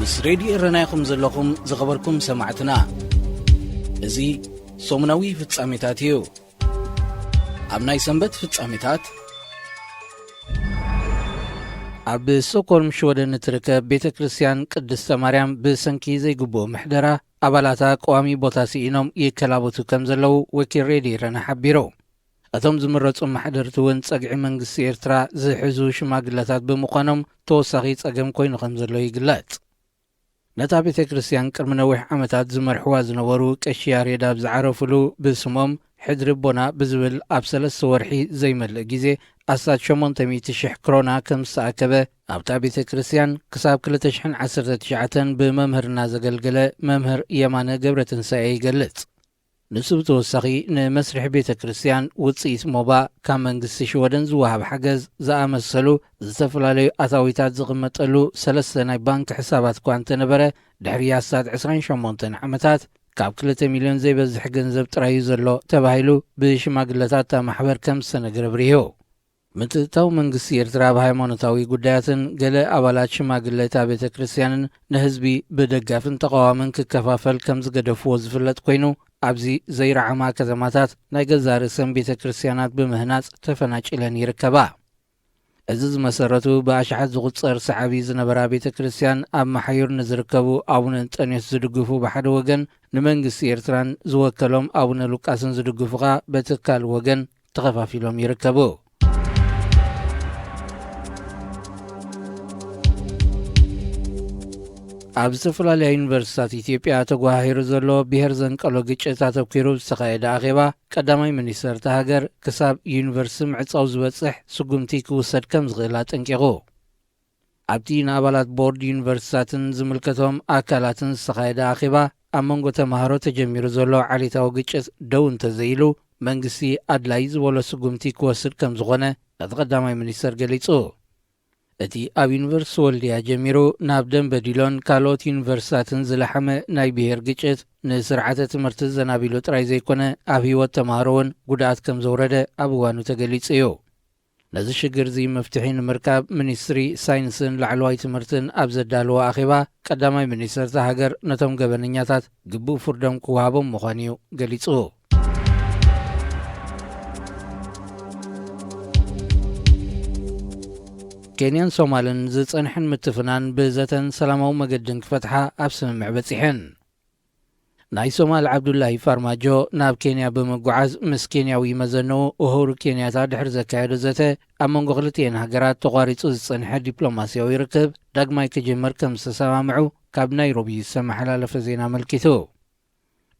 ምስ ሬድዮ ኤረና ኢኹም ዘለኹም ዝኸበርኩም ሰማዕትና። እዚ ሰሙናዊ ፍጻሜታት እዩ። ኣብ ናይ ሰንበት ፍጻሜታት፣ ኣብ ስቶክሆልም ሽወደን እትርከብ ቤተ ክርስቲያን ቅድስተ ማርያም ብሰንኪ ዘይግብኡ ምሕደራ ኣባላታ ቀዋሚ ቦታ ስኢኖም ይከላበቱ ከም ዘለዉ ወኪል ሬድዮ ኤረና ሓቢሩ። እቶም ዝምረጹ ማሕደርቲ እውን ጸግዒ መንግስቲ ኤርትራ ዝሕዙ ሽማግለታት ብምዃኖም ተወሳኺ ጸገም ኮይኑ ከም ዘሎ ይግለጽ። ነታ ቤተ ክርስቲያን ቅድሚ ነዊሕ ዓመታት ዝመርሕዋ ዝነበሩ ቀሺ ያሬድ ኣብ ዝዓረፉሉ ብስሞም ሕድሪ ኣቦና ብዝብል ኣብ ሰለስተ ወርሒ ዘይመልእ ግዜ ኣስታት ሸሞንተ ሚእቲ ሽሕ ክሮና ከም ዝተኣከበ ኣብታ ቤተ ክርስቲያን ክሳብ ክልተ ሽሕን ዓሰርተ ትሽዓተን ብመምህርና ዘገልገለ መምህር የማነ ገብረትንሳኤ ይገልጽ። ንሱ ብተወሳኺ ንመስርሒ ቤተ ክርስቲያን ውጽኢት ሞባ ካብ መንግስቲ ሽወደን ዝወሃብ ሓገዝ ዝኣመሰሉ ዝተፈላለዩ ኣታዊታት ዝቕመጠሉ ሰለስተ ናይ ባንክ ሕሳባት እኳ እንተነበረ፣ ድሕሪ ኣስታት ዕስራን ሸሞንተን ዓመታት ካብ ክልተ ሚልዮን ዘይበዝሕ ገንዘብ ጥራይ እዩ ዘሎ ተባሂሉ ብሽማግለታት እታ ማሕበር ከም ዝተነገረ ኣብሪሁ። ምትእትታው መንግስቲ ኤርትራ ኣብ ሃይማኖታዊ ጉዳያትን ገለ ኣባላት ሽማግለ እታ ቤተ ክርስቲያንን ንህዝቢ ብደጋፍን ተቓዋምን ክከፋፈል ከም ዝገደፍዎ ዝፍለጥ ኮይኑ፣ ኣብዚ ዘይረዓማ ከተማታት ናይ ገዛእ ርእሰን ቤተ ክርስቲያናት ብምህናጽ ተፈናጭለን ይርከባ። እዚ ዝመሰረቱ ብኣሽሓት ዝቑጸር ሰዓቢ ዝነበራ ቤተ ክርስቲያን ኣብ መሓዩር ንዝርከቡ ኣቡነ እንጠንዮስ ዝድግፉ ብሓደ ወገን፣ ንመንግስቲ ኤርትራን ዝወከሎም ኣቡነ ሉቃስን ዝድግፉ ኸኣ በቲ ካልእ ወገን ተኸፋፊሎም ይርከቡ። ኣብ ዝተፈላለያ ዩኒቨርሲታት ኢትዮጵያ ተጓሃሂሩ ዘሎ ብሄር ዘንቀሎ ግጭት ኣተኲሩ ዝተኻየደ ኣኼባ፣ ቀዳማይ ሚኒስተር እታ ሃገር ክሳብ ዩኒቨርሲቲ ምዕጻው ዝበጽሕ ስጉምቲ ክውሰድ ከም ዝኽእል ኣጠንቂቑ። ኣብቲ ንኣባላት ቦርድ ዩኒቨርሲታትን ዝምልከቶም ኣካላትን ዝተኻየደ ኣኼባ፣ ኣብ መንጎ ተማሃሮ ተጀሚሩ ዘሎ ዓሌታዊ ግጭት ደው እንተዘይሉ፣ መንግስቲ ኣድላዪ ዝበሎ ስጉምቲ ክወስድ ከም ዝኾነ እቲ ቀዳማይ ሚኒስተር ገሊጹ። እቲ ኣብ ዩኒቨርሲቲ ወልድያ ጀሚሩ ናብ ደንበ ዲሎን ካልኦት ዩኒቨርሲታትን ዝለሓመ ናይ ብሄር ግጭት፣ ንስርዓተ ትምህርቲ ዘናቢሉ ጥራይ ዘይኮነ፣ ኣብ ህይወት ተማሃሮ እውን ጉድኣት ከም ዘውረደ ኣብ እዋኑ ተገሊጹ እዩ። ነዚ ሽግር እዚ መፍትሒ ንምርካብ፣ ሚኒስትሪ ሳይንስን ላዕለዋይ ትምህርትን ኣብ ዘዳለዎ ኣኼባ፣ ቀዳማይ ሚኒስተር እታ ሃገር ነቶም ገበነኛታት ግቡእ ፍርዶም ክወሃቦም ምዃኑ እዩ ገሊጹ። ኬንያን ሶማልን ዝጸንሐን ምትፍናን ብዘተን ሰላማዊ መገድን ክፈትሓ ኣብ ስምምዕ በጺሐን። ናይ ሶማል ዓብዱላሂ ፋርማጆ ናብ ኬንያ ብምጉዓዝ ምስ ኬንያዊ መዘንኡ ኡሁሩ ኬንያታ ድሕሪ ዘካየዶ ዘተ፣ ኣብ መንጎ ክልቲኤን ሃገራት ተቋሪጹ ዝጸንሐ ዲፕሎማስያዊ ርክብ ዳግማይ ክጅምር ከም ዝተሰማምዑ ካብ ናይሮቢ ዝተመሓላለፈ ዜና ኣመልኪቱ።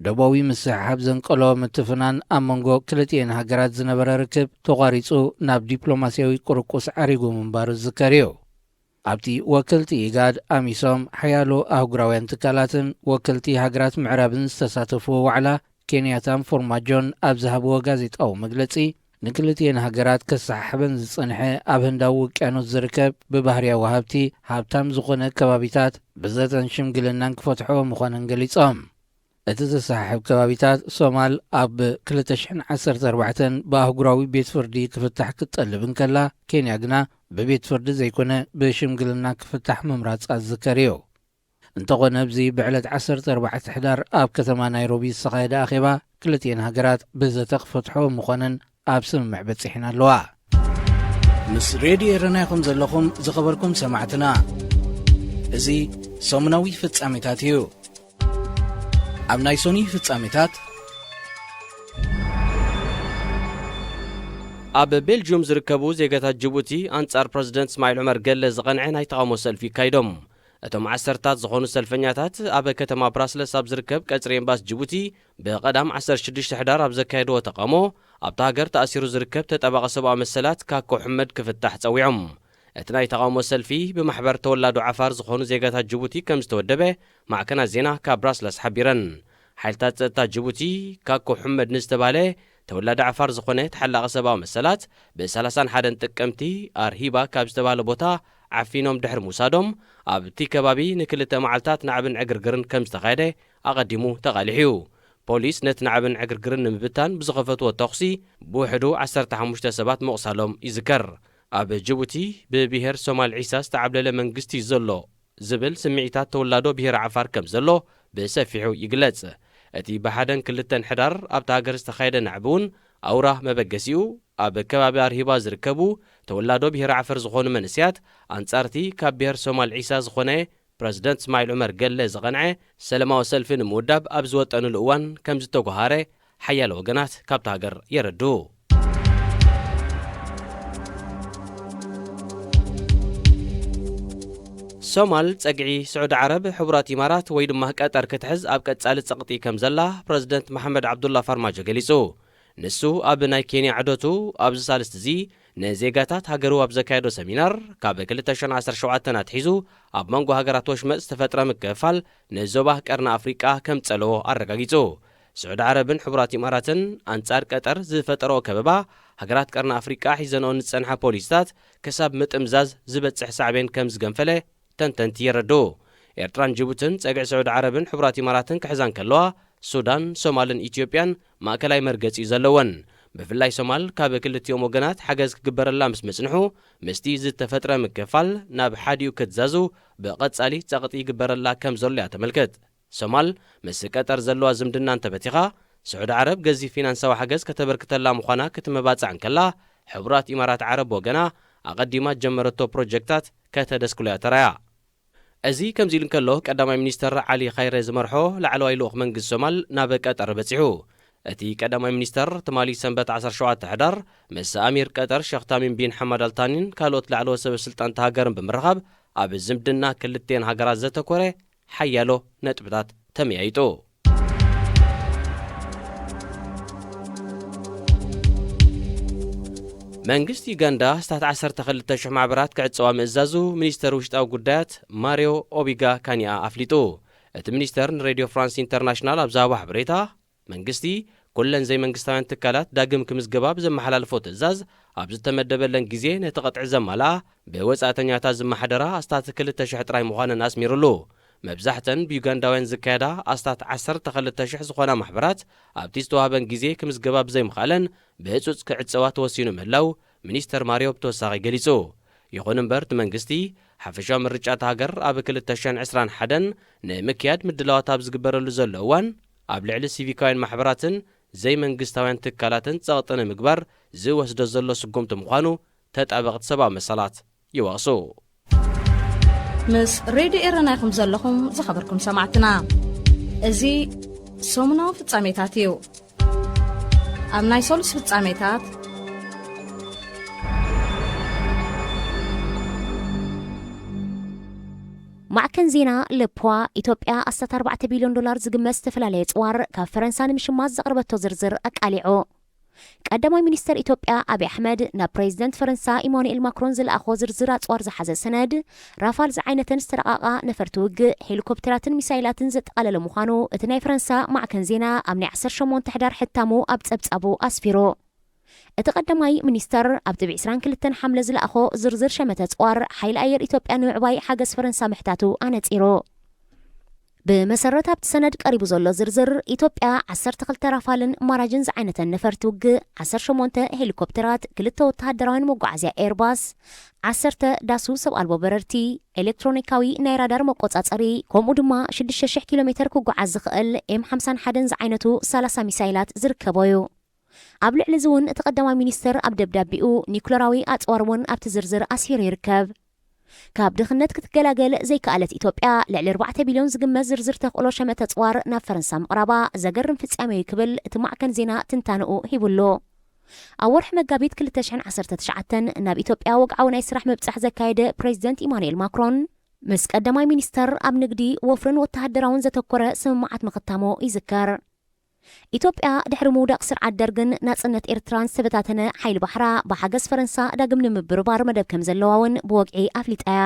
ደቡባዊ ምስሕሓብ ዘንቀሎ ምትፍናን ኣብ መንጎ ክልቲኤን ሃገራት ዝነበረ ርክብ ተቋሪጹ ናብ ዲፕሎማስያዊ ቁርቁስ ዓሪጉ ምንባሩ ዝዝከር እዩ። ኣብቲ ወከልቲ ኢጋድ፣ ኣሚሶም፣ ሓያሎ ኣህጉራውያን ትካላትን ወከልቲ ሃገራት ምዕራብን ዝተሳተፍዎ ዋዕላ፣ ኬንያታን ፎርማጆን ኣብ ዝሃብዎ ጋዜጣዊ መግለጺ፣ ንክልቲኤን ሃገራት ከሰሓሕበን ዝጸንሐ ኣብ ህንዳዊ ውቅያኖስ ዝርከብ ብባህርያዊ ሃብቲ ሃብታም ዝኾነ ከባቢታት ብዘተን ሽምግልናን ክፈትሕኦ ምዃነን ገሊጾም። እቲ ዘሰሓሕብ ከባቢታት ሶማል ኣብ ክልተ ሽሕን ዓሰርተ ኣርባዕተን ብኣህጉራዊ ቤት ፍርዲ ክፍታሕ ክትጠልብ እንከላ፣ ኬንያ ግና ብቤት ፍርዲ ዘይኮነ ብሽምግልና ክፍታሕ ምምራጻ ዝዝከር እዩ። እንተኾነ፣ ኣብዚ ብዕለት ዓሰርተ ኣርባዕተ ሕዳር ኣብ ከተማ ናይሮቢ ዝተኻየደ ኣኼባ፣ ክልቲኤን ሃገራት ብዘተ ክፈትሖ ምዃነን ኣብ ስምምዕ በጺሐን ኣለዋ። ምስ ሬድዮ ኤረና ኢኹም ዘለኹም ዝኸበርኩም ሰማዕትና። እዚ ሰሙናዊ ፍጻሜታት እዩ። ኣብ ናይ ሶኒ ፍጻሜታት፣ ኣብ ቤልጅዩም ዝርከቡ ዜጋታት ጅቡቲ ኣንጻር ፕረዚደንት እስማዒል ዑመር ገለ ዝቐንዐ ናይ ተቓውሞ ሰልፊ ይካይዶም። እቶም ዓሰርታት ዝኾኑ ሰልፈኛታት ኣብ ከተማ ብራስለስ ኣብ ዝርከብ ቀጽሪ ኤምባሲ ጅቡቲ ብቐዳም ዓሰርተ ሽዱሽተ ሕዳር ኣብ ዘካየድዎ ተቓውሞ፣ ኣብታ ሃገር ተኣሲሩ ዝርከብ ተጣባቒ ሰብኣዊ መሰላት ካኮ ሕመድ ክፍታሕ ጸዊዖም። እቲ ናይ ተቓውሞ ሰልፊ ብማሕበር ተወላዶ ዓፋር ዝኾኑ ዜጋታት ጅቡቲ ከም ዝተወደበ ማዕከናት ዜና ካብ ብራስለስ ሓቢረን። ሓይልታት ጸጥታ ጅቡቲ፣ ካኮ ሕመድ ንዝተባህለ ተወላዲ ዓፋር ዝኾነ ተሓላቒ ሰብኣዊ መሰላት፣ ብ ሰላሳን ሓደን ጥቅምቲ ኣርሂባ ካብ ዝተባህለ ቦታ ዓፊኖም ድሕሪ ምውሳዶም፣ ኣብቲ ከባቢ ንክልተ መዓልታት ናዕብን ዕግርግርን ከም ዝተኻየደ ኣቐዲሙ ተቓሊሑ እዩ። ፖሊስ ነቲ ናዕብን ዕግርግርን ንምብታን ብዝኸፈትዎ ተኹሲ ብውሕዱ ዓሰርተ ሓሙሽተ ሰባት ምቑሳሎም ይዝከር። ኣብ ጅቡቲ ብብሄር ሶማል ዒሳ ዝተዓብለለ መንግስቲ እዩ ዘሎ። ዝብል ስምዒታት ተወላዶ ብሄረ ዓፋር ከም ዘሎ ብሰፊሑ ይግለጽ። እቲ ብሓደን ክልተን ሕዳር ኣብታ ሃገር ዝተኻየደ ናዕቢ እውን ኣውራ መበገሲኡ ኣብ ከባቢ ኣርሂባ ዝርከቡ ተወላዶ ብሄረ ዓፈር ዝኾኑ መንእሰያት ኣንጻርቲ ካብ ብሄር ሶማል ዒሳ ዝኾነ ፕረዚደንት እስማዒል ዑመር ገለ ዝቐንዐ ሰለማዊ ሰልፊ ንምውዳብ ኣብ ዝወጠኑሉ እዋን ከም ዝተጓሃረ ሓያለ ወገናት ካብታ ሃገር የረድኡ። ሶማል ጸግዒ ስዑዲ ዓረብ፣ ሕቡራት ኢማራት ወይ ድማ ቀጠር ክትሕዝ ኣብ ቀጻሊ ጸቕጢ ከም ዘላ ፕረዚደንት መሓመድ ዓብዱላ ፋርማጆ ገሊጹ። ንሱ ኣብ ናይ ኬንያ ዑደቱ ኣብዚ ሳልስቲ እዚ ንዜጋታት ሃገሩ ኣብ ዘካየዶ ሰሚናር፣ ካብ ክልተ ሽሕን ዓሰርተ ሸውዓተን ኣትሒዙ ኣብ መንጎ ሃገራት ወሽመጥ ዝተፈጥረ ምክፍፋል ንዞባ ቀርኒ ኣፍሪቃ ከም ጸለዎ ኣረጋጊጹ። ስዑዲ ዓረብን ሕቡራት ኢማራትን ኣንጻር ቀጠር ዝፈጠረኦ ከበባ፣ ሃገራት ቀርኒ ኣፍሪቃ ሒዘንኦ ንዝጸንሓ ፖሊሲታት ክሳብ ምጥምዛዝ ዝበጽሕ ሳዕቤን ከም ዝገንፈለ ተንተንቲ የረድኡ። ኤርትራን ጅቡትን ጸግዒ ስዑዲ ዓረብን ሕቡራት ኢማራትን ክሕዛ እንከለዋ፣ ሱዳን፣ ሶማልን ኢትዮጵያን ማእከላይ መርገጺ እዩ ዘለወን። ብፍላይ ሶማል ካብ ክልቲኦም ወገናት ሓገዝ ክግበረላ ምስ ምጽንሑ፣ ምስቲ ዝተፈጥረ ምክፋል ናብ ሓዲኡ ክትዛዙ ብቐጻሊ ጸቕጢ ይግበረላ ከም ዘሎ እያ ተመልክት። ሶማል ምስ ቀጠር ዘለዋ ዝምድና እንተበቲኻ፣ ስዑዲ ዓረብ ገዚፍ ፊናንሳዊ ሓገዝ ከተበርክተላ ምዃና ክትመባጻዕ እንከላ፣ ሕቡራት ኢማራት ዓረብ ወገና ኣቐዲማ ዝጀመረቶ ፕሮጀክታት ከተደስክሎ እያ ተራያ። እዚ ከምዚ ኢሉ እንከሎ፣ ቀዳማይ ሚኒስተር ዓሊ ኻይረ ዝመርሖ ላዕለዋይ ልኡኽ መንግስቲ ሶማል ናብ ቀጠር በጺሑ። እቲ ቀዳማይ ሚኒስተር ትማሊ ሰንበት ዓሰርተ ሸውዓተ ሕዳር ምስ ኣሚር ቀጠር ሸኽ ታሚም ቢን ሓማድ ኣልታኒን ካልኦት ላዕለዎት ሰበ ስልጣን እታ ሃገርን ብምርኻብ፣ ኣብ ዝምድና ክልቲኤን ሃገራት ዘተኮረ ሓያሎ ነጥብታት ተመያይጡ። መንግስቲ ዩጋንዳ ኣስታት ዓሰርተ ክልተ ሽሕ ማሕበራት ክዕጸዋ ምእዛዙ ሚኒስተር ውሽጣዊ ጉዳያት ማርዮ ኦቢጋ ካኒኣ ኣፍሊጡ። እቲ ሚኒስተር ንሬድዮ ፍራንስ ኢንተርናሽናል ኣብ ዝሃቦ ሓበሬታ፣ መንግስቲ ኩለን ዘይመንግስታውያን ትካላት ዳግም ክምዝገባ ብዘመሓላልፎ ትእዛዝ፣ ኣብ ዝተመደበለን ግዜ ነቲ ቅጥዒ ዘማልኣ ብወጻእተኛታት ዝመሓደራ ኣስታት ክልተ ሽሕ ጥራይ ምዃነን ኣስሚሩሉ። መብዛሕተን ብዩጋንዳውያን ዝካየዳ ኣስታት ዓሰርተ ክልተ ሽሕ ዝኾና ማሕበራት፣ ኣብቲ ዝተዋህበን ግዜ ክምዝገባ ብዘይምኽኣለን ብህጹጽ ክዕጸዋ ተወሲኑ ምህላው ሚኒስተር ማርዮ ብተወሳኺ ገሊጹ። ይኹን እምበር፣ እቲ መንግስቲ ሓፈሻዊ ምርጫ እታ ሃገር ኣብ ክልተ ሽሕን ዕስራን ሓደን ንምክያድ ምድላዋት ኣብ ዝግበረሉ ዘሎ እዋን፣ ኣብ ልዕሊ ሲቪካውያን ማሕበራትን ዘይመንግስታውያን ትካላትን ጸቕጢ ንምግባር ዝወስዶ ዘሎ ስጉምቲ ምዃኑ ተጣበቕቲ ሰብኣዊ መሰላት ይወቕሱ። ምስ ሬድዮ ኤረና ኢኹም ዘለኹም ዝኸበርኩም ሰማዕትና። እዚ ሰሙናዊ ፍጻሜታት እዩ። ኣብ ናይ ሰሉስ ፍጻሜታት፣ ማዕከን ዜና ለፖዋ፣ ኢትዮጵያ ኣስታት ኣርባዕተ ቢልዮን ዶላር ዝግመት ዝተፈላለየ ጽዋር ካብ ፈረንሳ ንምሽማት ዘቕረበቶ ዝርዝር ኣቃሊዑ። ቀዳማይ ሚኒስተር ኢትዮጵያ ኣብይ ኣሕመድ ናብ ፕሬዚደንት ፈረንሳ ኢማኑኤል ማክሮን ዝለኣኾ ዝርዝር ኣጽዋር ዝሓዘ ሰነድ፣ ራፋል ዝዓይነተን ዝተረቓቓ ነፈርቲ ውግእ፣ ሄሊኮፕተራትን ሚሳይላትን ዘጠቓለለ ምዃኑ እቲ ናይ ፈረንሳ ማዕከን ዜና ኣብ ናይ ዓሰርተ ሸሞንተ ሕዳር ሕታሙ ኣብ ጸብጻቡ ኣስፊሩ። እቲ ቀዳማይ ሚኒስተር ኣብቲ ብ ዕስራን ክልተን ሓምለ ዝለኣኾ ዝርዝር ሸመተ ኣጽዋር፣ ሓይሊ ኣየር ኢትዮጵያ ንምዕባይ ሓገዝ ፈረንሳ ምሕታቱ ኣነጺሩ። ብመሰረት ኣብቲ ሰነድ ቀሪቡ ዘሎ ዝርዝር፣ ኢትዮጵያ ዓሰርተ ክልተ ራፋልን ማራጅን ዝዓይነተን ነፈርቲ ውግእ፣ ዓሰርተ ሸሞንተ ሄሊኮፕተራት፣ ክልተ ወተሃደራውያን መጓዓዝያ ኤርባስ፣ ዓሰርተ ዳሱ ሰብ ኣልቦ በረርቲ፣ ኤሌክትሮኒካዊ ናይ ራዳር መቆጻጸሪ፣ ከምኡ ድማ ሽዱሽተ ሽሕ ኪሎ ሜተር ክጓዓዝ ዝኽእል ኤም ሓምሳን ሓደን ዝዓይነቱ ሰላሳ ሚሳይላት ዝርከቦ እዩ። ኣብ ልዕሊ እዚ እውን እቲ ቀዳማይ ሚኒስተር ኣብ ደብዳቤኡ፣ ኒኩለራዊ ኣጽዋር እውን ኣብቲ ዝርዝር ኣስፊሩ ይርከብ። ካብ ድኽነት ክትገላገል ዘይከኣለት ኢትዮጵያ፣ ልዕሊ ኣርባዕተ ቢልዮን ዝግመት ዝርዝር ተኽእሎ ሸመተ ኣጽዋር ናብ ፈረንሳ ምቕራባ ዘገርም ፍጻሜ እዩ ክብል እቲ ማዕከን ዜና ትንታነኡ ሂቡሉ። ኣብ ወርሒ መጋቢት ክልተ ሽሕን ዓሰርተ ትሽዓተን ናብ ኢትዮጵያ ወግዓዊ ናይ ስራሕ ምብጻሕ ዘካየደ ፕሬዚደንት ኢማኑኤል ማክሮን፣ ምስ ቀዳማይ ሚኒስተር ኣብ ንግዲ፣ ወፍርን ወተሃደራውን ዘተኮረ ስምምዓት ምኽታሙ ይዝከር። ኢትዮጵያ ድሕሪ ምውዳቕ ስርዓት ደርግን ናጽነት ኤርትራን ዝተበታተነ ሓይሊ ባሕራ ብሓገዝ ፈረንሳ ዳግም ንምብርባር መደብ ከም ዘለዋ እውን ብወግዒ ኣፍሊጣ እያ።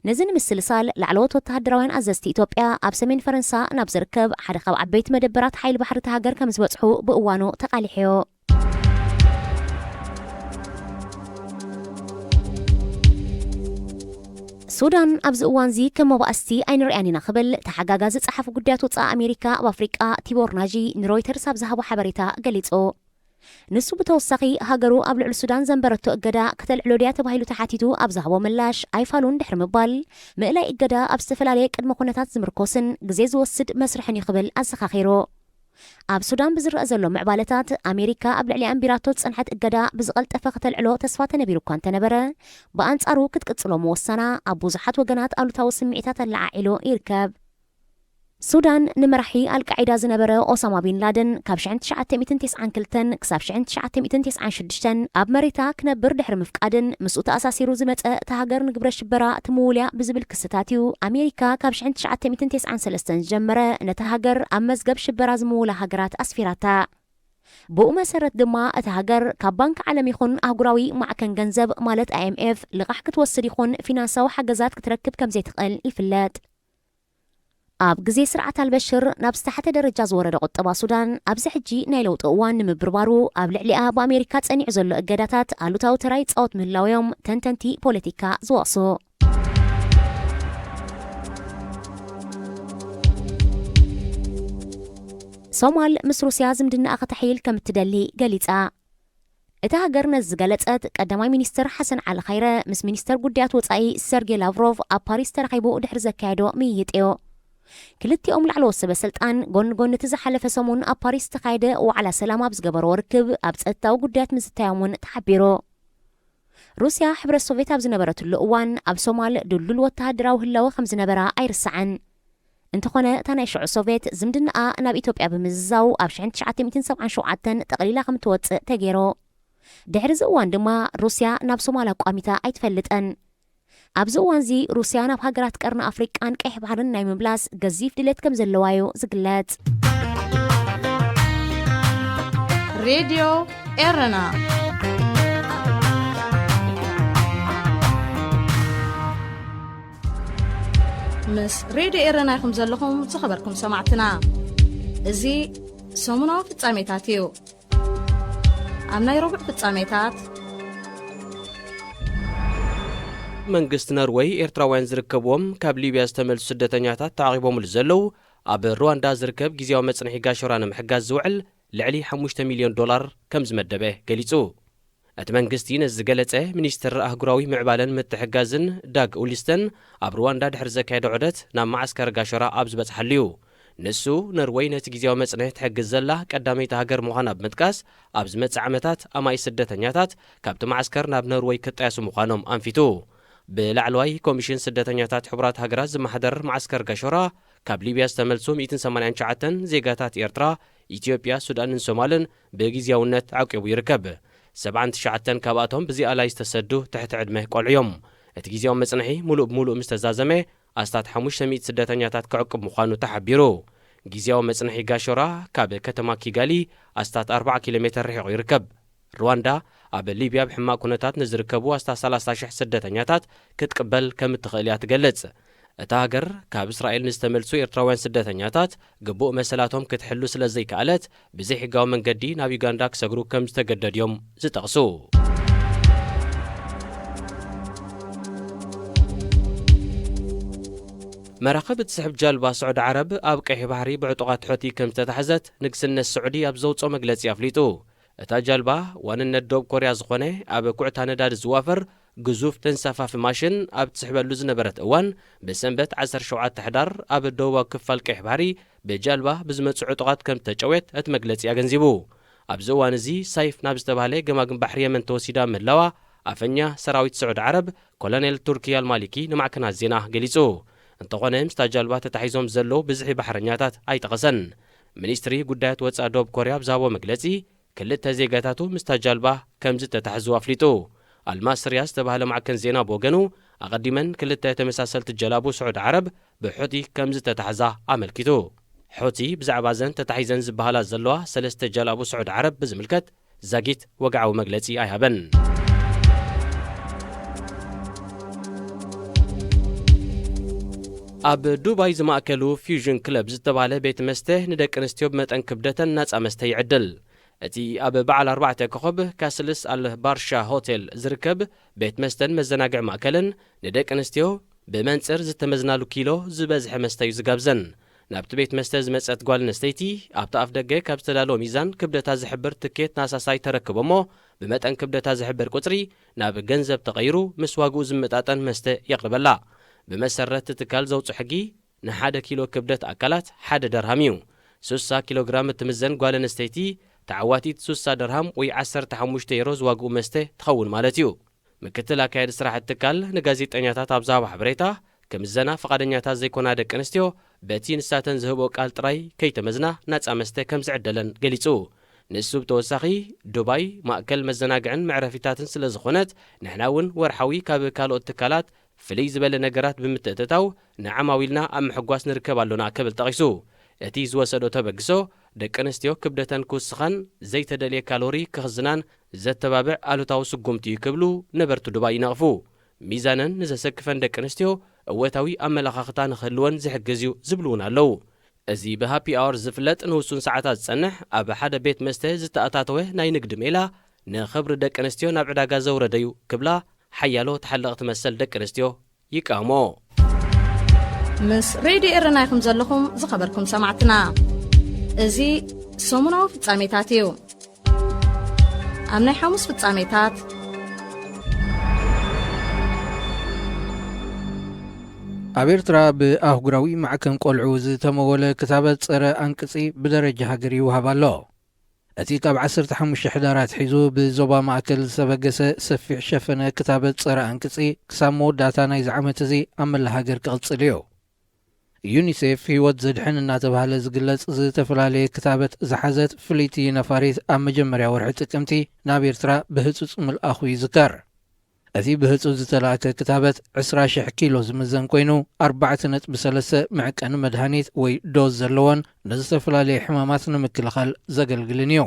ነዚ ንምስልሳል፣ ላዕለዎት ወተሃደራውያን ኣዘዝቲ ኢትዮጵያ ኣብ ሰሜን ፈረንሳ ናብ ዝርከብ ሓደ ካብ ዓበይቲ መደበራት ሓይሊ ባሕሪ እታ ሃገር ከም ዝበጽሑ ብእዋኑ ተቓሊሐዮ። ሱዳን ኣብዚ እዋንዚ ከም መባእስቲ ኣይንሪኣን ኢና ክብል ተሓጋጋዚ ጸሓፊ ጉዳያት ወጻኢ ኣሜሪካ ኣብ ኣፍሪቃ ቲቦር ናጂ ንሮይተርስ ኣብ ዝሃቦ ሓበሬታ ገሊጹ። ንሱ ብተወሳኺ፣ ሃገሩ ኣብ ልዕሊ ሱዳን ዘንበረቶ እገዳ ከተልዕሎ ድያ ተባሂሉ ተሓቲቱ ኣብ ዝሃቦ ምላሽ፣ ኣይፋሉን ድሕሪ ምባል፣ ምእላይ እገዳ ኣብ ዝተፈላለየ ቅድመ ኩነታት ዝምርኮስን ግዜ ዝወስድ መስርሕን እዩ ክብል ኣዘኻኺሩ። ኣብ ሱዳን ብዝረአ ዘሎ ምዕባለታት፣ ኣሜሪካ ኣብ ልዕሊ ኣንቢራቶ ዝጸንሐት እገዳ ብዝቐልጠፈ ከተልዕሎ ተስፋ ተነቢሩ እኳ እንተነበረ፣ ብኣንጻሩ ክትቅጽሎ ምወሳና ኣብ ብዙሓት ወገናት ኣሉታዊ ስምዒታት ኣለዓዒሉ ይርከብ። ሱዳን ንመራሒ ኣልቃዒዳ ዝነበረ ኦሳማ ቢን ላደን ካብ ሽሕን ትሽዓተ ሚእትን ተስዓን ክልተን ክሳብ ሽሕን ትሽዓተ ሚእትን ተስዓን ሽዱሽተን ኣብ መሬታ ክነብር ድሕሪ ምፍቃድን ምስኡ ተኣሳሲሩ ዝመጸ እታ ሃገር ንግብረ ሽበራ ትምውል እያ ብዝብል ክስታት እዩ ኣሜሪካ ካብ ሽሕን ትሽዓተ ሚእትን ተስዓን ሰለስተን ዝጀመረ ነታ ሃገር ኣብ መዝገብ ሽበራ ዝምውላ ሃገራት ኣስፊራታ። ብኡ መሰረት ድማ እታ ሃገር ካብ ባንክ ዓለም ይኹን ኣህጉራዊ ማዕከን ገንዘብ ማለት ኣይ ኤም ኤፍ ልቓሕ ክትወስድ ይኹን ፊናንሳዊ ሓገዛት ክትረክብ ከም ዘይትኽእል ይፍለጥ። ኣብ ግዜ ስርዓት ኣልበሽር ናብ ዝተሓተ ደረጃ ዝወረደ ቁጠባ ሱዳን፣ ኣብዚ ሕጂ ናይ ለውጢ እዋን ንምብርባሩ ኣብ ልዕሊኣ ብኣሜሪካ ጸኒዑ ዘሎ እገዳታት ኣሉታዊ ተራ ይጻወት ምህላው እዮም ተንተንቲ ፖለቲካ ዝወቕሱ። ሶማል ምስ ሩስያ ዝምድናኣ ከተሕይል ከም እትደሊ ገሊጻ። እታ ሃገር ነዚ ዝገለጸት፣ ቀዳማይ ሚኒስትር ሓሰን ዓሊ ኻይረ ምስ ሚኒስተር ጉዳያት ወጻኢ ሰርጌ ላቭሮቭ ኣብ ፓሪስ ተራኺቡ ድሕሪ ዘካየዶ ምይይጥ እዩ። ክልቲኦም ላዕለዎት ሰበ ስልጣን ጎኒ ጎኒ እቲ ዝሓለፈ ሰሙን ኣብ ፓሪስ ዝተኻየደ ዋዕላ ሰላም ኣብ ዝገበርዎ ርክብ ኣብ ጸጥታዊ ጉዳያት ምዝታዮም እውን ተሓቢሩ። ሩስያ ሕብረት ሶቪየት ኣብ ዝነበረትሉ እዋን ኣብ ሶማል ድልዱል ወተሃደራዊ ህላወ ከም ዝነበራ ኣይርሳዕን። እንተኾነ እታ ናይ ሽዑ ሶቪየት ዝምድናኣ ናብ ኢትዮጵያ ብምዝዛው ኣብ ሽሕን ትሽዓተ ሚእትን ሰብዓን ሸውዓተን ጠቕሊላ ከም ትወጽእ ተገይሩ። ድሕሪ እዚ እዋን ድማ ሩስያ ናብ ሶማል ኣቋሚታ ኣይትፈልጥን። ኣብዚ እዋንዚ ሩስያ ናብ ሃገራት ቀርኒ ኣፍሪቃን ቀይሕ ባሕርን ናይ ምምላስ ገዚፍ ድሌት ከም ዘለዋ እዩ ዝግለጽ። ሬድዮ ኤረና። ምስ ሬድዮ ኤረና ኢኹም ዘለኹም ዝኸበርኩም ሰማዕትና። እዚ ሰሙናዊ ፍጻሜታት እዩ። ኣብ ናይ ረቡዕ ፍጻሜታት፣ መንግስቲ ነርወይ ኤርትራውያን ዝርከብዎም ካብ ሊብያ ዝተመልሱ ስደተኛታት ተዓቒቦምሉ ዘለዉ ኣብ ሩዋንዳ ዝርከብ ግዝያዊ መጽንሒ ጋሾራ ንምሕጋዝ ዝውዕል ልዕሊ ሓሙሽተ ሚልዮን ዶላር ከም ዝመደበ ገሊጹ። እቲ መንግስቲ ነዚ ዝገለጸ፣ ሚኒስትር ኣህጉራዊ ምዕባለን ምትሕግጋዝን ዳግ ኡሊስተን ኣብ ሩዋንዳ ድሕሪ ዘካየዶ ዑደት ናብ መዓስከር ጋሾራ ኣብ ዝበጽሓሉ እዩ። ንሱ፣ ነርወይ ነቲ ግዝያዊ መጽንሒ ትሕግዝ ዘላ ቀዳመይቲ ሃገር ምዃና ብምጥቃስ፣ ኣብ ዝመጽእ ዓመታት ኣማኢት ስደተኛታት ካብቲ መዓስከር ናብ ነርወይ ክጣየሱ ምዃኖም ኣንፊቱ። ብላዕለዋይ ኮሚሽን ስደተኛታት ሕቡራት ሃገራት ዝመሓደር መዓስከር ጋሾራ፣ ካብ ሊብያ ዝተመልሱ ሚእትን ሰማንያን ትሽዓተን ዜጋታት ኤርትራ፣ ኢትዮጵያ፣ ሱዳንን ሶማልን ብግዝያውነት ዓቂቡ ይርከብ። ሰብዓን ትሽዓተን ካብኣቶም ብዘይኣላይ ዝተሰዱ ትሕቲ ዕድመ ቆልዑ እዮም። እቲ ግዝያዊ መጽንሒ ምሉእ ብምሉእ ምስ ተዛዘመ፣ ኣስታት ሓሙሽተ ሚእቲ ስደተኛታት ክዕቅብ ምዃኑ ተሓቢሩ። ግዝያዊ መጽንሒ ጋሾራ ካብ ከተማ ኪጋሊ ኣስታት ኣርብዓ ኪሎ ሜተር ርሒቑ ይርከብ። ሩዋንዳ ኣብ ሊብያ ብሕማቕ ኩነታት ንዝርከቡ ኣስታት ሰላሳ ሽሕ ስደተኛታት ክትቅበል ከም እትኽእል እያ ትገልጽ። እታ ሃገር ካብ እስራኤል ንዝተመልሱ ኤርትራውያን ስደተኛታት ግቡእ መሰላቶም ክትሕሉ ስለ ዘይከኣለት፣ ብዘይሕጋዊ መንገዲ ናብ ዩጋንዳ ክሰግሩ ከም ዝተገደዱ እዮም ዝጠቕሱ። መራኽብ እትስሕብ ጃልባ ስዑዲ ዓረብ ኣብ ቀይሕ ባሕሪ ብዕጡቓት ሑቲ ከም ዝተታሕዘት ንግስነት ስዑዲ ኣብ ዘውጽኦ መግለጺ ኣፍሊጡ። እታ ጃልባ ዋንነት ደቡብ ኮርያ ዝኾነ ኣብ ኩዕታ ነዳዲ ዝዋፈር ግዙፍ ተንሳፋፊ ማሽን ኣብ ትስሕበሉ ዝነበረት እዋን፣ ብሰንበት ዓሰርተ ሸውዓተ ሕዳር ኣብ ደቡባዊ ክፋል ቀይሕ ባሕሪ ብጃልባ ብዝመጹ ዕጡቓት ከም እተጨውየት እቲ መግለጺ ኣገንዚቡ። ኣብዚ እዋን እዚ ሳይፍ ናብ ዝተባህለ ገማግም ባሕሪ የመን ተወሲዳ ምህላዋ ኣፈኛ ሰራዊት ስዑዲ ዓረብ ኮሎኔል ቱርኪ ኣልማሊኪ ንማዕከናት ዜና ገሊጹ። እንተኾነ፣ ምስታ ጃልባ ተታሒዞም ዘለዉ ብዝሒ ባሕረኛታት ኣይጠቐሰን። ሚኒስትሪ ጉዳያት ወጻኢ ደቡብ ኮርያ ኣብ ዝሃቦ መግለጺ፣ ክልተ ዜጋታቱ ምስታ ጃልባ ከም ዝተታሕዙ ኣፍሊጡ። ኣልማስርያ ዝተባህለ ማዕከን ዜና ብወገኑ፣ ኣቐዲመን ክልተ ተመሳሰልቲ ጀላቡ ስዑዲ ዓረብ ብሑቲ ከም ዝተታሕዛ ኣመልኪቱ። ሑቲ ብዛዕባ እዘን ተታሒዘን ዝበሃላ ዘለዋ ሰለስተ ጀላቡ ስዑዲ ዓረብ ብዝምልከት ዛጊት ወግዓዊ መግለጺ ኣይሃበን። ኣብ ዱባይ ዝማእከሉ ፊውዥን ክለብ ዝተባህለ ቤት መስተ ንደቂ ኣንስትዮ ብመጠን ክብደተን ናጻ መስተ ይዕድል። እቲ ኣብ በዓል ኣርባዕተ ኮኸብ ካስልስ ኣል ባርሻ ሆቴል ዝርከብ ቤት መስተን መዘናግዒ ማእከልን ንደቂ ኣንስትዮ ብመንጽር ዝተመዝናሉ ኪሎ ዝበዝሐ መስተ እዩ ዝጋብዘን። ናብቲ ቤት መስተ ዝመጸት ጓል ኣንስተይቲ ኣብቲ ኣፍ ደገ ካብ ዝተዳለወ ሚዛን ክብደታ ዝሕብር ትኬት ናሳሳይ ተረክቦ እሞ፣ ብመጠን ክብደታ ዝሕብር ቁጽሪ ናብ ገንዘብ ተቐይሩ ምስ ዋግኡ ዝመጣጠን መስተ የቕርበላ። ብመሰረት እቲ ትካል ዘውፅኦ ሕጊ፣ ንሓደ ኪሎ ክብደት ኣካላት ሓደ ደርሃም እዩ። ሱሳ ኪሎ ግራም እትምዘን ጓል ኣንስተይቲ ተዓዋቲት ሱሳ ደርሃም ወይ ዓሰርተ ሓሙሽተ ዩሮ ዝዋግኡ መስተ ትኸውን ማለት እዩ። ምክትል ኣካያዲ ስራሕ እቲ ትካል ንጋዜጠኛታት ኣብ ዝሃቦ ሓበሬታ፣ ክምዘና ፍቓደኛታት ዘይኮና ደቂ ኣንስትዮ በቲ ንሳተን ዝህብኦ ቃል ጥራይ ከይተመዝና ናጻ መስተ ከም ዝዕደለን ገሊጹ። ንሱ ብተወሳኺ፣ ዱባይ ማእከል መዘናግዕን መዕረፊታትን ስለ ዝኾነት፣ ንሕና እውን ወርሓዊ ካብ ካልኦት ትካላት ፍልይ ዝበለ ነገራት ብምትእትታው ንዓማዊልና ኣብ ምሕጓስ ንርከብ ኣሎና ክብል ጠቒሱ። እቲ ዝወሰዶ ተበግሶ፣ ደቂ ኣንስትዮ ክብደተን ክውስኻን ዘይተደልየ ካሎሪ ክኽዝናን ዘተባብዕ ኣሉታዊ ስጉምቲ እዩ ክብሉ ነበርቲ ዱባይ ይነቕፉ። ሚዛነን ንዘሰክፈን ደቂ ኣንስትዮ እወታዊ ኣመለኻኽታ ንኽህልወን ዝሕግዝ እዩ ዝብሉ እውን ኣለዉ። እዚ ብሃፒ ኣወር ዝፍለጥ ንውሱን ሰዓታት ዝጸንሕ ኣብ ሓደ ቤት መስተ ዝተኣታተወ ናይ ንግዲ ሜላ፣ ንኽብሪ ደቂ ኣንስትዮ ናብ ዕዳጋ ዘውረደ እዩ ክብላ ሓያሎ ተሓለቕቲ መሰል ደቂ ኣንስትዮ ይቃወሞ። ምስ ሬድዮ ኤረና ኢኹም ዘለኹም ዝኸበርኩም ሰማዕትና። እዚ ሰሙናዊ ፍጻሜታት እዩ። ኣብ ናይ ሓሙስ ፍጻሜታት፣ ኣብ ኤርትራ ብኣህጉራዊ ማዕከን ቆልዑ ዝተመወለ ክታበት ጸረ ኣንቅጺ ብደረጃ ሃገር ይውሃብ ኣሎ። እቲ ካብ ዓሰርተ ሓሙሽተ ሕዳር ኣትሒዙ ብዞባ ማእከል ዝተበገሰ ሰፊሕ ሸፈነ ክታበት ጸረ ኣንቅጺ ክሳብ መወዳእታ ናይዚ ዓመት እዚ ኣብ መላእ ሃገር ክቕጽል እዩ። ዩኒሴፍ ህይወት ዘድሕን እናተባህለ ዝግለጽ ዝተፈላለየ ክታበት ዝሓዘት ፍልይቲ ነፋሪት ኣብ መጀመርያ ወርሒ ጥቅምቲ ናብ ኤርትራ ብህጹጽ ምልኣኹ ይዝከር። እቲ ብህጹጽ ዝተላእከ ክታበት ዕስራ ሽሕ ኪሎ ዝምዘን ኮይኑ፣ ኣርባዕተ ነጥቢ ሰለስተ መዕቀኒ መድሃኒት ወይ ዶዝ ዘለዎን ንዝተፈላለየ ሕማማት ንምክልኻል ዘገልግልን እዩ።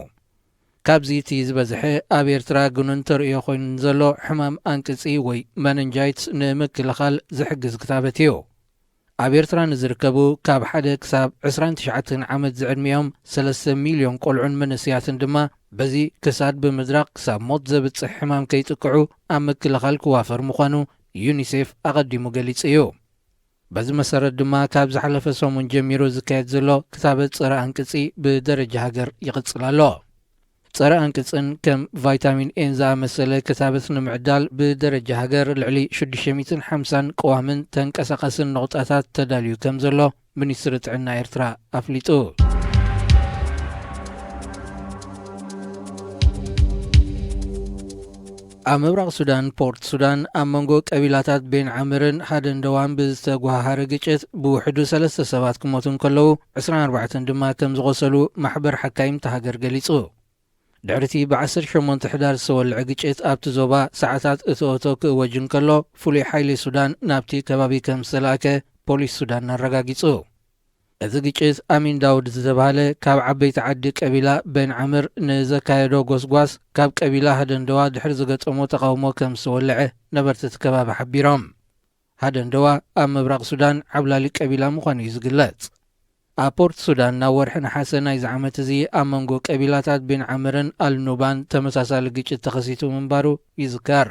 ካብዚ እቲ ዝበዝሐ ኣብ ኤርትራ ግኑን ተርእዮ ኮይኑ ዘሎ ሕማም ኣንቅጺ ወይ መነንጃይትስ ንምክልኻል ዝሕግዝ ክታበት እዩ። ኣብ ኤርትራ ንዝርከቡ ካብ ሓደ ክሳብ ዕስራን ትሽዓተን ዓመት ዝዕድሚኦም ሰለስተ ሚልዮን ቆልዑን መንእሰያትን ድማ በዚ ክሳድ ብምድራቕ ክሳብ ሞት ዘብጽሕ ሕማም ከይጥቅዑ ኣብ ምክልኻል ክዋፈር ምዃኑ ዩኒሴፍ ኣቐዲሙ ገሊጹ እዩ። በዚ መሰረት ድማ ካብ ዝሓለፈ ሰሙን ጀሚሩ ዝካየድ ዘሎ ክታበት ጸረ ኣንቅጺ ብደረጃ ሃገር ይቕጽል ኣሎ። ጸረ ኣንቅጽን ከም ቫይታሚን ኤን ዝኣመሰለ ክታበት ንምዕዳል ብደረጃ ሃገር ልዕሊ ሽዱሽተ ሚእትን ሓምሳን ቀዋምን ተንቀሳቐስን ነቑጣታት ተዳልዩ ከም ዘሎ ሚኒስትሪ ጥዕና ኤርትራ ኣፍሊጡ። ኣብ ምብራቕ ሱዳን፣ ፖርት ሱዳን፣ ኣብ መንጎ ቀቢላታት ቤን ዓምርን ሃደንደዋን ብዝተጓሃሃረ ግጭት ብውሕዱ ሰለስተ ሰባት ክሞቱ እንከለዉ፣ ዕስራን ኣርባዕተን ድማ ከም ዝቖሰሉ ማሕበር ሓካይም እታ ሃገር ገሊጹ። ድሕሪቲ ብዓሰርተ ሸሞንተ ሕዳር ዝተወልዐ ግጭት ኣብቲ ዞባ ሰዓታት እቶ እቶ ክእወጅ እንከሎ፣ ፍሉይ ሓይሊ ሱዳን ናብቲ ከባቢ ከም ዝተላእከ ፖሊስ ሱዳን ኣረጋጊጹ። እዚ ግጭት ኣሚን ዳውድ ዝተባህለ ካብ ዓበይቲ ዓዲ ቀቢላ በን ዓምር ንዘካየዶ ጎስጓስ ካብ ቀቢላ ሃደንደዋ ድሕሪ ዝገጠሞ ተቓውሞ ከም ዝተወልዐ ነበርቲ እቲ ከባቢ ሓቢሮም። ሃደንደዋ ኣብ ምብራቕ ሱዳን ዓብላሊ ቀቢላ ምዃኑ እዩ ዝግለጽ። ኣብ ፖርት ሱዳን ናብ ወርሒ ነሓሰ ናይዚ ዓመት እዚ ኣብ መንጎ ቀቢላታት ቤን ዓምርን ኣልኑባን ተመሳሳሊ ግጭት ተኸሲቱ ምንባሩ ይዝከር።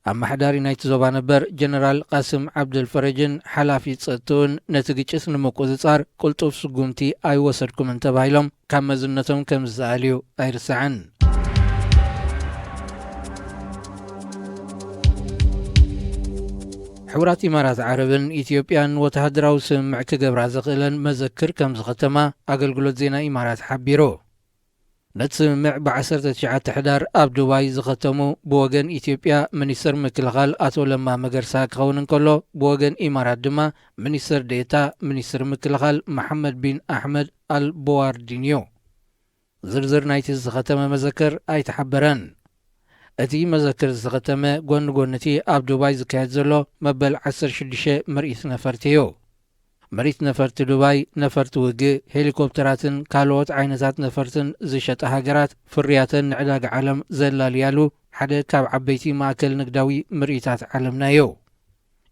ኣመሓዳሪ ናይቲ ዞባ ነበር ጀነራል ቃስም ዓብደልፈረጅን ሓላፊ ጸጥትኡን ነቲ ግጭት ንምቁጽጻር ቅልጡፍ ስጉምቲ ኣይወሰድኩምን ተባሂሎም ካብ መዝነቶም ከም ዝተኣልዩ ኣይርሳዕን። ሕቡራት ኢማራት ዓረብን ኢትዮጵያን ወተሃደራዊ ስምምዕ ክገብራ ዘኽእለን መዘክር ከም ዝኸተማ ኣገልግሎት ዜና ኢማራት ሓቢሩ። ነቲ ስምምዕ ብዓሰርተ ትሽዓተ ሕዳር ኣብ ዱባይ ዝኸተሙ ብወገን ኢትዮጵያ ሚኒስትር ምክልኻል ኣቶ ለማ መገርሳ ክኸውን እንከሎ፣ ብወገን ኢማራት ድማ ሚኒስትር ዴኤታ ሚኒስትር ምክልኻል መሓመድ ቢን ኣሕመድ ኣል ቦዋርዲን እዩ። ዝርዝር ናይቲ ዝተኸተመ መዘክር ኣይተሓበረን። እቲ መዘክር ዝተኸተመ ጎኒ ጎኒ እቲ ኣብ ዱባይ ዝካየድ ዘሎ መበል ዓሰርተ ሽዱሽተ ምርኢት ነፈርቲ እዩ። ምርኢት ነፈርቲ ዱባይ፣ ነፈርቲ ውግእ፣ ሄሊኮፕተራትን ካልኦት ዓይነታት ነፈርትን ዝሸጣ ሃገራት ፍርያተን ንዕዳጋ ዓለም ዘላልያሉ ሓደ ካብ ዓበይቲ ማእከል ንግዳዊ ምርኢታት ዓለምና እዩ።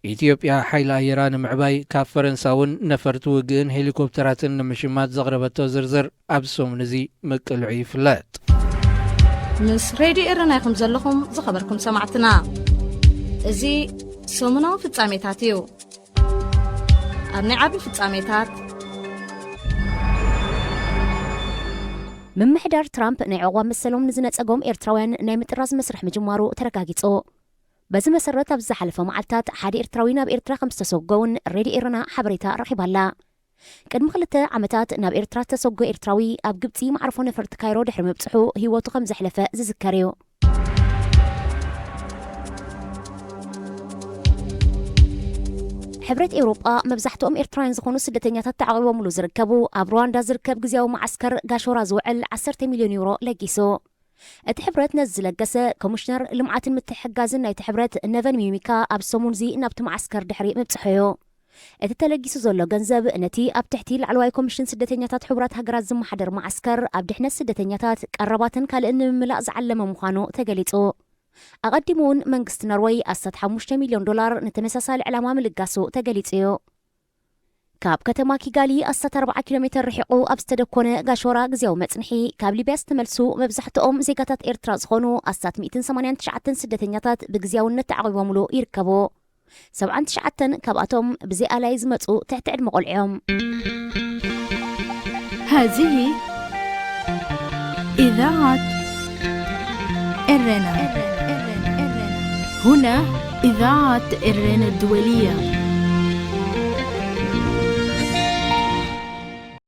ኢትዮጵያ ሓይሊ ኣየራ ንምዕባይ ካብ ፈረንሳ እውን ነፈርቲ ውግእን ሄሊኮፕተራትን ንምሽማት ዘቕረበቶ ዝርዝር ኣብዚ ሰሙን እዚ ምቅልዑ ይፍለጥ። ምስ ሬድዮ ኤረና ኢኹም ዘለኹም ዝኸበርኩም ሰማዕትና። እዚ ሰሙናዊ ፍጻሜታት እዩ። ኣብ ናይ ዓቢ ፍጻሜታት፣ ምምሕዳር ትራምፕ ናይ ዕቑባ መሰሎም ንዝነጸጎም ኤርትራውያን ናይ ምጥራዝ መስርሕ ምጅማሩ ተረጋጊጹ። በዚ መሰረት፣ ኣብ ዝሓለፈ መዓልታት ሓደ ኤርትራዊ ናብ ኤርትራ ከም ዝተሰጎ እውን ሬድዮ ኤረና ሓበሬታ ረኺባ ኣላ። ቅድሚ ክልተ ዓመታት ናብ ኤርትራ ዝተሰጎ ኤርትራዊ፣ ኣብ ግብጺ መዕርፎ ነፈርቲ ካይሮ ድሕሪ ምብጽሑ ህይወቱ ከም ዘሕለፈ ዝዝከር እዩ። ሕብረት ኤውሮጳ፣ መብዛሕትኦም ኤርትራውያን ዝኾኑ ስደተኛታት ተዓቒቦምሉ ዝርከቡ ኣብ ሩዋንዳ ዝርከብ ግዝያዊ መዓስከር ጋሾራ ዝውዕል ዓሰርተ ሚልዮን ዩሮ ለጊሱ። እቲ ሕብረት ነዚ ዝለገሰ፣ ኮሚሽነር ልምዓትን ምትሕግጋዝን ናይቲ ሕብረት ነቨን ሚሚካ ኣብ ሰሙንዚ ናብቲ መዓስከር ድሕሪ ምብጽሑ እዩ። እቲ ተለጊሱ ዘሎ ገንዘብ ነቲ ኣብ ትሕቲ ላዕለዋይ ኮሚሽን ስደተኛታት ሕቡራት ሃገራት ዝመሓደር መዓስከር ኣብ ድሕነት ስደተኛታት፣ ቀረባትን ካልእን ንምምላእ ዝዓለመ ምዃኑ ተገሊጹ። ኣቐዲሙ እውን መንግስቲ ኖርወይ ኣስታት ሓሙሽተ ሚልዮን ዶላር ንተመሳሳሊ ዕላማ ምልጋሱ ተገሊጹ እዩ። ካብ ከተማ ኪጋሊ ኣስታት ኣርብዓ ኪሎ ሜተር ርሒቑ ኣብ ዝተደኮነ ጋሾራ ግዝያዊ መጽንሒ፣ ካብ ሊብያ ዝተመልሱ መብዛሕትኦም ዜጋታት ኤርትራ ዝኾኑ ኣስታት ሚእትን ሰማንያን ትሽዓተን ስደተኛታት ብግዝያውነት ተዓቒቦምሉ ይርከቡ። ሰብዓን ትሽዓተን ካብኣቶም ብዘይ ኣላይ ዝመጹ ትሕቲ ዕድመ ቆልዑ እዮም። هذه إذاعة إرنا. هنا إذاعة إرنا الدولية.